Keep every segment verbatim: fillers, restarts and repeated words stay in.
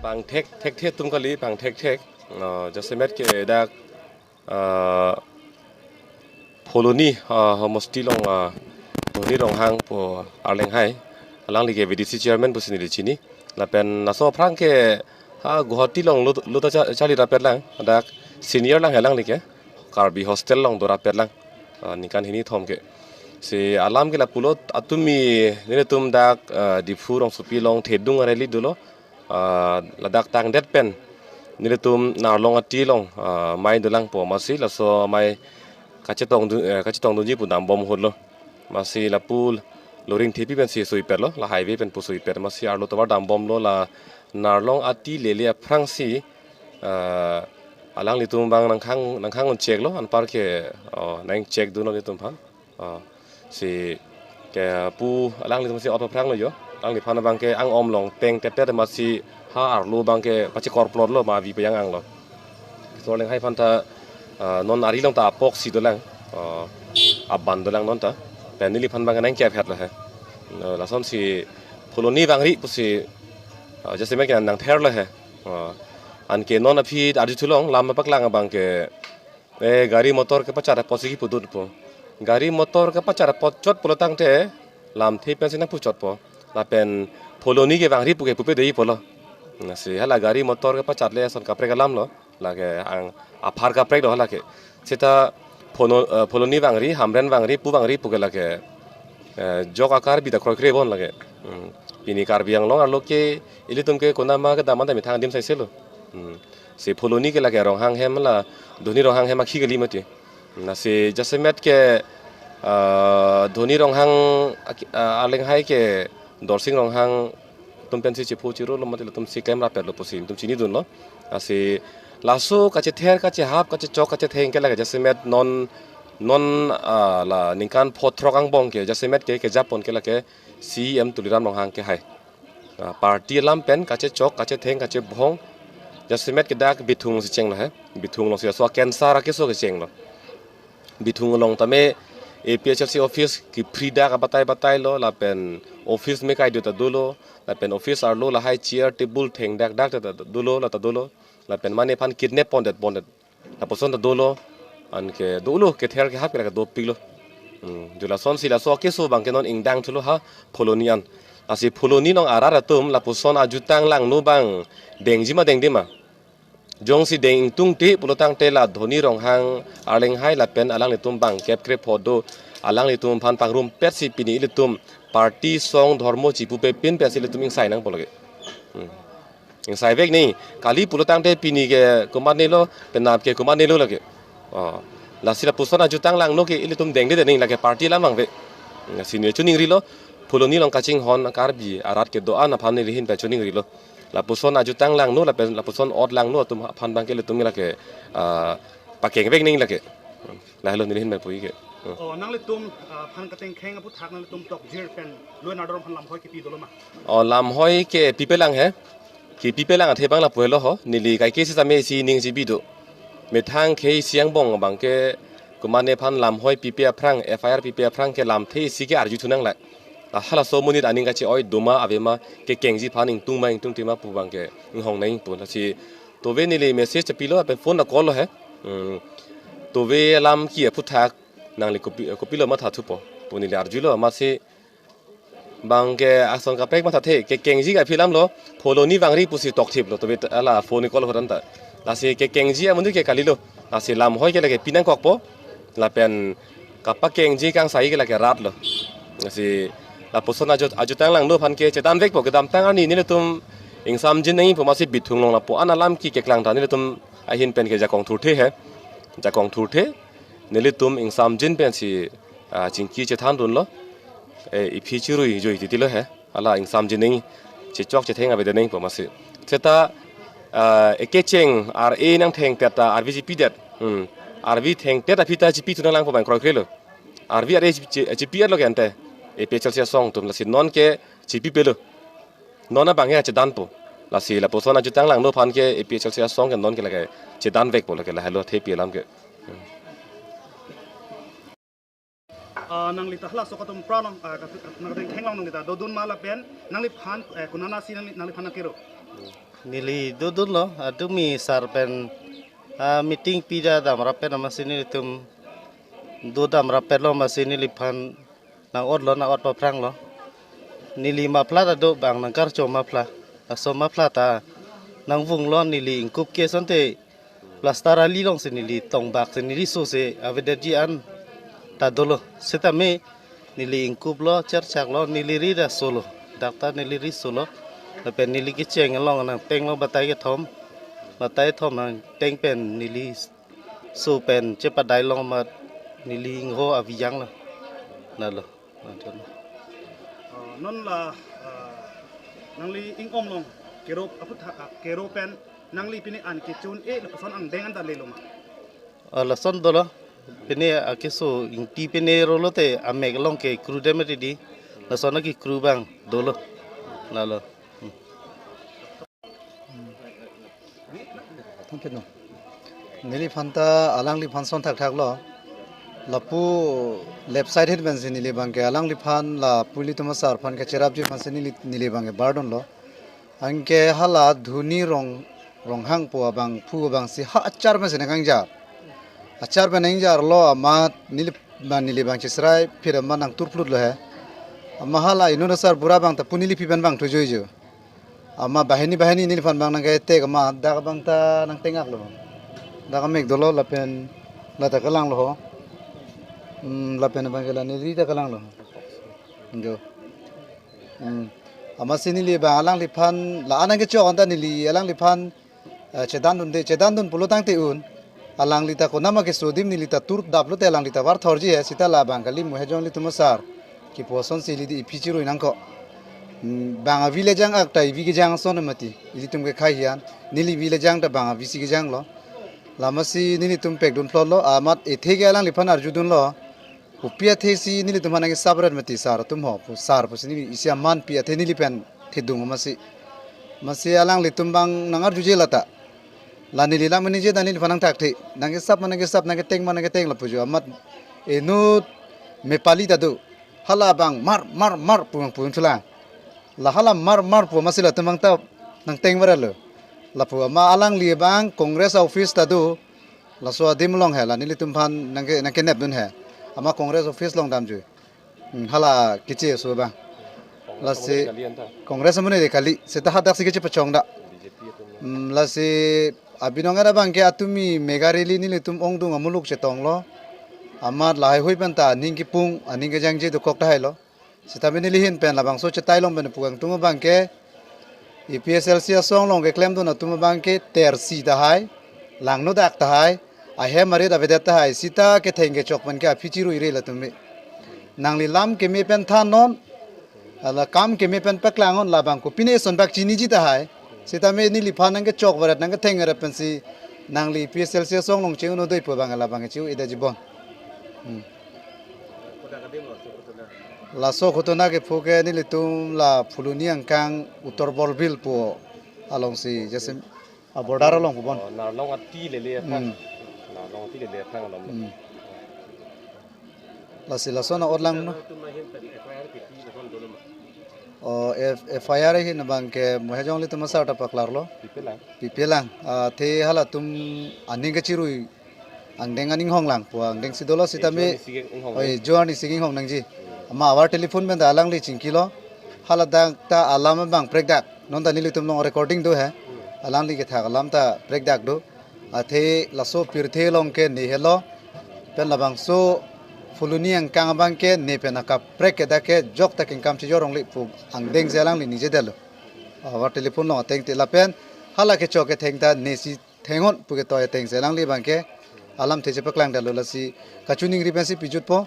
Pangthek thekthe atum kali, pangthek thek. Uh, jasemet ke dak, uh, Phuloni, uh, homosti along, uh, Dhoni Ronghang pu arleng hai. Alangli ke V D C chairman pusi neli chini. Lapen laso aphrang ke ha Guwahati along lut-, luta cha-, charli rapet lang. Dak senior lang alangli ke. Karbi hostel along do rapet lang. Ah, ningkan hini thom ke. Si alam ke lapulo, atumi nelitum dak, ah, Diphu rongsopi along thedung a-rally dolo. Ah, ladak tangdet pen nelitum Narlong ati along, ah, mei dolang pu amatsi laso mei kachetong du-, eh, kachetong dunji pu dambom ahut lo. Amatsi lapu loring thepi pensi suipet lo, la highway pen pu suipet. Amatsi arlo tovar dambom lo, la Narlong ati lele aphrangsi, ah, alanglitum abang nangkhang, nangkhang un-check lo, anpar ke, oh, nang-check dun lo nelitum aphan. Ah, si ke pu alanglitum si ot aphrang lo jo. Alangliphan abang ke ang-om long teng tep tep amatsi ha arlo abang ke pachekorplot lo, ma avi pajang ang lo. So arleng hai aphan ta, ah, non ari along ta apok si dolang. Ah, aban dolang non ta. Pen neliphan abang ke nangkep het lo he. Ah, lasonsi Phuloni vangri pusi, ah, jasemet ke nangther lo he. Ah, anke non aphi arjuthu long lam paklang abang ke, eh, gari motor kepachat apotsi kipu dun pu. Gari motor kepachat apot chot pulo tangte lamthe pensi nangpu chot po. Lapen Phuloni ke vangri pu ke pupe dei pulo. Lasi hala gari motor kepachat le ason kaprek alam lo. Lake ang aphar kaprek do hala ke. Seta Phulo-, eh, Phuloni vangri, Hamren vangri, pu vangri pu ke lake, eh, jok a-Karbi ta kroikre bon lake. Hmm. Pini Karbi Anglong arlo ke ilitum ke konat ma kedam an ta methang adim saise lo. Hmm. Si Phuloni ke lake Ronghang hem la, Dhoni Ronghang hem akhi kali mati. Lasi jasemet ke, ah, Dhoni Ronghang aki-, ah, arleng hai ke Dorsing Ronghang atum pensi chepho chiro lo mati, latum si klem rapet lo pusi nelitum chini dun lo. Lasi laso kachether, kachehap, kachechok, kachetheng ke lake jasemet non, non, ah, la ningkan pho throk angbong ke jasemet ke kejapon ke lake C E M Tuliram Ronghang ke hai. Ah, party alam pen kachechok, kachetheng, kachebhong. Jasemet ke dak Bithung si cheng lo he. Bithung alongsi laso cancer akeso ke cheng lo. Bithung along tame A P H L C office kiphri dak abatai batai lo, lapen office me kai do ta dolo, lapen office arlo lahai chair table thengdak dak ta dolo, la ta dolo, lapen mane aphan kidnap pondet pondet lapuson ta dolo, anke dolo, kether kehap ke lake dopik lo. Hmm, jo lasonsi laso akeso abang ke non ingdang thulo ha Phuloni an. Lasi Phuloni along arat atum lapuson ajutang langno abang dengji ma dengde ma. Jongsi deng ingtungte pulo tangte la Dhoni Ronghang arleng hai lapen alanglitum bangkep krepho do, alanglitum aphan pangrumpetsi pini ilitum party song dhormo chipupe pin pensi ilitum ingsai nangpo lake. Hmm. Ingsaivek nangji, kali pulo tangte pini ke komatne lo, penap ke komatne lo lake. Oh. Lasi lapuson ajutang langno ke ilitum dengde de nangji, lake party alam abang ave. Lasi ne choningri lo, Phuloni along kachinghon Karbi arat kedo-an aphan neli ahin pen choningri lo. Lapuson ajutang langno, lapen lapuson ot langno atum aphan abang ke ilitum lake, ah, pakengvek nangji lake. Lahelo neli ahin pen puji ke. Hmm. Oh, nanglitum, ah, aphan katengkheng aphuthak nanglitum tokjir pen luen ardor aphan lamhoi kipi dolo ma? Oh, lamhoi ke pipelang he. Kipipelang athe abang lapu helo ho. Neli kaike sitame isi ning chibi do. Methang khei isi angbong abang ke komatne aphan lamhoi pipe aphrang, F I R pipe aphrang ke lamthe isi ke arjuthu nanglai. Ah, halaso amonit aning kache-oi doma avema, kekengji aphan ingtung ma ingtungte ma pu abang ke inghong nangji pu. Lasi tove neli message chepilo, lapen phone ta call lo he. Hmm. Tove alam ki aphuthak nangli kopi, kopilo matha thupo pu neli arjulo, amatsi abang ke ason kaprek mathathe, kekengji ke aphi alam lo, Phuloni vangri pusi tokthip lo, tove ta hala phone call ahut an ta. Lasi kekengji amonit ke kalilo, lasi lamhoi ke lake pi nangkokpo, lapen kapakengji kangsai ke lake rat lo. Lasi lapuson ajut, ajutang langno aphan ke chedanvekpo, kedamtang arni nelitum ingsamjin nangji pu amatsi Bithung along lapu-an alam ki keklang ta nelitum ahin pen ke jakong thurthe he. Jakong thurthe, nelitum ingsamjin pensi, ah, chingki chethan dunlo. Eh, iphi chirui joi titi lo he. Hala ingsamjin nangji, chechok chetheng avedet nangji pu amatsi. Seta, ah, ekecheng R A nangthengtet ta arvi chipidet. Hmm. Arvi thengtet aphi ta chipithu nanglang pu abang kroikre lo. Arvi R A chipi, chipi-et lo ke ante. A P H L C asong atum, lasi non ke chipipe lo. Non abang he chedanpo. Lasi lapuson ajutang langno aphan ke A P H L C asong ke non ke lake chedanvekpo lake, lahelo thepi alam ke. Ah, nangli ta halaso atum aphrang, ah, kat-, kat-, nangtengkheng along nangli ta dodun ma lapen nangliphan, eh, konatsi nangli, nangliphan nangkero? Neli dodunlo, adumi sar pen, ah, meeting pida damrap pen amatsi nelitum do damrap pen lo amatsi neliphan nang-otlo, nang-ot paphranglo. Neli muffler ta do bang nangkarcho muffler. Laso muffler ta nangvunglo, neli ingkup ke asonte plaster ali alongsi neli tongbak si neli so si avedetji an ta dolo. Sitame neli ingkuplo, cherchaklo, neli ri ta solo. Dak ta neli ri solo. Lapen neli kecheng along nangtenglo batai kethom. Batai kethom nangteng pen neli so pen chepadai long amat neli ingho avi janglo. Lalo. Lalo. Ah, non la, ah, nangli ing-om along kero aphuthak, ah, kero pen nangli pini an kechun-e lapuson angdeng an ta lelo ma? Ah, lason dolo. Pine akeso ingti pine rolo te amek along ke kru dem ri di. Lason akekru abang dolo. Lalo. Thank you, no. Neliphan ta alangliphan ason thakthaklo. Lapu left side ahin pensi neli abangke alangliphan lapu ilitum asar aphan kacherapji aphansi neli, neli abangke bardunlo. Anke hala Dhoni Rong, Ronghang pu abangphu abangsi ha achar pensi nangkangjar. Achar pen nangjarlo amat neli, ma neli abang chesrai phir amat nangturplutlo he. Amat hala inut asar bura abang ta pu neli aphi pen abang thujoijo. Amat banghini banghini neliphan abang nangketek amat dak abang ta nangtengaklo. Dak amek dolo lapen la ta kalanglo ho. Hmm, lapen abangke la neli ta kalanglo. Jo. Hmm. Amatsi neli abang alangliphan la-an nangkechok anta neli alangliphan, eh, chedandunde, chedandun pulo tangte un. Alangli ta konama keso adim neli ta tur daplo te alangli ta varthorji he, seta labang kali Mohejong ilitum asar kipu asonsi ili di iphi chirui nangkok. Hmm, bang avi le jang ak ta ivi kejang ason mati. Ilitum ke khai hian. Neli ivi le jang ta bang avisi kejanglo. Lamatsi nelitum pekdunphlotlo, amat ethe ke alangliphan arjudunlo. Kopi athesi nelitum aphan nangkesap ret mati sar atum ho, pu sar pusi neli isi aman pi athe neli pen thedung amatsi. Amatsi alanglitum abang nangarjuje lata. La neli lam ningje dan neliphan nangthakthe. Nangkesap ma nangkesap, nangketeng ma nangketeng lapujo. Amat inut mepali ta do. Hala abang mar mar mar pu abang pu thulang. La hala mar mar pu amatsi latum abang ta nangteng varlo. Lapu amat alangli abang Congress office ta do. Laso adim along he la nelitum aphan nangke, nangkenepdun he. Amat Congress office along damjui. Hmm, hala keche aso abang. Lasi Congress amonit kali anta. Congress amonit kali. Seta hadak si kechepachong da. B J P atum. Hmm, lasi abinong era abangke atumi mega rally nelitum ongdung amuluk chetonglo. Amat lahai hui pen ta aning kipung, aning kejangje dokok tahailo. Sitame neli ahin pen labangso chetai long pen pu kangtung abangke A P H L C asong along keklemdun atum abangke tersi tahai, langno dak tahai, ahem arit avedet tahai, seta ketheng kechok pen ke aphi chiruire latum me. Nangli lam keme pen thannon, hala kam keme pen paklangon labang kopine son bak chiniji tahai. Sitame neliphan nangkechok varet nangketheng varet pensi nangli A P H L C asong along che-un-o doi pu abang labang che-u-edet jibon. Hmm. Laso ghotona kepho ke nelitum la Phuloni angkang Uttor Borbil pu alongsi jasim a border along pubon. Oh, Narlong ati lele aphan. Hmm. Narlong ati lele aphan along. Hmm. Lasi lason a-ot langno. Itum ahin pen F I R kipi lason dolo ma? Oh, F-, F I R ahin abangke Mohejong ilitum asar ta paklarlo. Pipelang. Pipelang. Ah, athe halatum aning kachirui angdeng aning honglang pu angdengsi dolo sitame. Johan isi inghong. Oi, Johan isi inghong nangji. Amat avar telephone pen ta alangli chingkilo. Hala dak ta alam abang prekdak. Non ta nelitum along recording do he. Alangli kethak alam ta prekdak do. Athe laso pirthe along ke ne helo. Pen labangso Phuloni angkang abangke ne pen akaprek ke dak ke jok ta kengkam chijor ongli pu angdengsi alangli ningjedetlo. Avar telephone along ateng te lapen hala kechok ketheng ta nesi thengon pu ketoi atengsi alangli abangke alamthe chepaklangdetlo lasi kachiningri pensi pijutpo.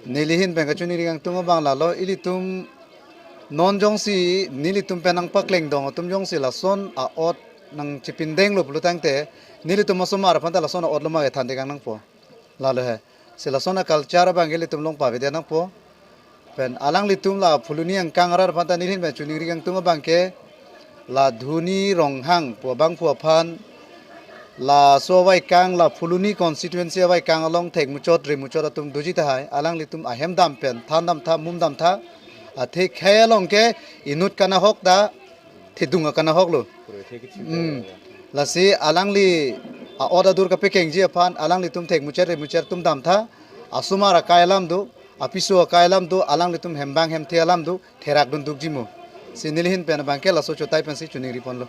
Neli ahin pen kachiningri kangtung abang lalo ilitum non jongsi nelitum pen nangpaklangdun atum jongsi lason a-ot nangchepindenglo pulo tangte nelitum osomar aphan ta lason a-ot lo ma kethan tekang nangpo. Lalo he. Si lason a-culture abangke ilitum along pavedet nangpo. Pen alanglitum la Phuloni angkang arat aphan ta neli ahin pen chiningri kangtung abangke la Dhoni Ronghang pu abangphu aphan laso avaikang la Phuloni constituency avaikang along thek muchot ri muchot atum doji tahai alanglitum ahem dam pen than damtha mum damtha athe khei along ke inut kanahok ta thedung akanahoklo. Hmm. Lasi alangli a-order adur kapekengji aphan alanglitum thek mucher re mucher atum damtha, asomar akai alam do, apiso akai alam do, alanglitum hembang hemthe alam do, therak dun dukji mo. Si neli ahin pen abangke laso chotai pensi choningri ponlo.